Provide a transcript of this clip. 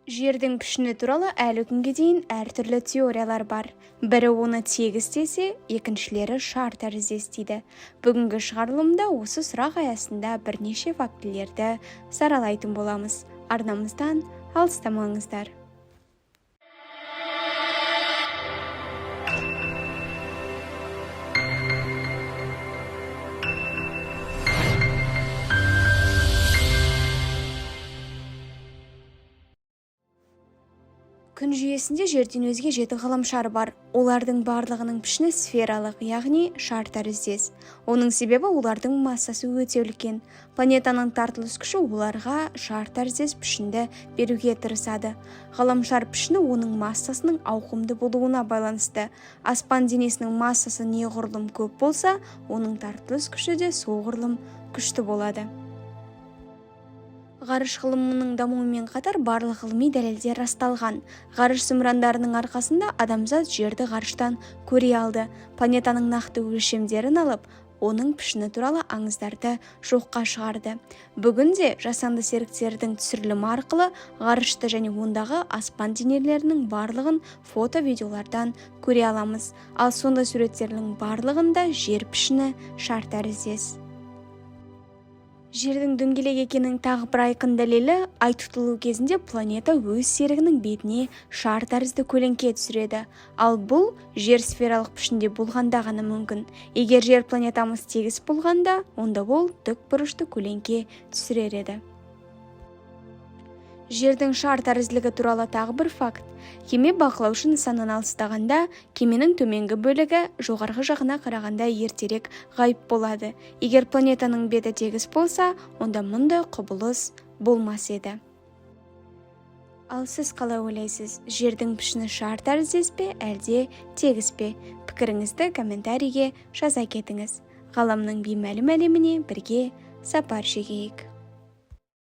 Жердің пішіні туралы әлі күнге дейін әртүрлі теориялар бар. Бірі оны тегіс десе, екіншілері шар тәріздес дейді. Бүгінгі шығарылымда осы сұрақ аясында бірнеше фактілерді саралайтын боламыз. Арнамыздан алыстамаңыздар. Күн жүйесінде жерден өзге 7 ғаламшар бар. Олардың барлығының пішіні сфералық, яғни шар тәріздес. Оның себебі олардың массасы өте үлкен. Планетаның тартылыс күші оларға шар тәріздес пішінді беруге тырысады. Ғаламшар пішіні оның массасының ауқымды болуына байланысты. Аспан денесінің массасы неғұрлым көп болса, оның тартылыс күші де соғұрлым күшті болады. Ғарыш ғылымының дамуымен қатар барлық ғылыми дәлелдер расталған. Ғарыш зымырандарының арқасында адамзат жерді ғарыштан көре алды. Планетаның нақты өлшемдерін алып, оның пішіні туралы аңыздарды жоққа шығарды. Бүгінде жасанды серіктердің түсірілімі арқылы ғарышты және ондағы аспан денелерінің барлығын фото-видеолардан көре аламыз. Ал сондай суреттердің барлығында жер пішіні шар тәріздес. Жердің дөңгелек екенінің тағы бір айқын дәлелі, ай тұтылу кезінде планета өз серігінің бетіне шар тәрізді көлеңке түсіреді. Ал бұл жер сфералық пішінде болғанда ғана мүмкін. Егер жер планетамыз тегіс болғанда, онда ол тік бұрышты көлеңке түсірер еді. Жердің шар тәрізділігі туралы тағы бір факт. Кеме бақылаушы нысаннан алыстағанда, кеменің төменгі бөлігі жоғарғы жағына қарағанда ертерек ғайып болады. Егер планетаның беті тегіс болса, онда мұндай құбылыс болмас еді. Ал сіз қалай ойлайсыз? Жердің пішіні шар тәріздес пе, әлде тегіс пе? Пікіріңізді комментарийге жаза кетіңіз. Ғаламның беймәлім әлеміне бірге сапар шегейік.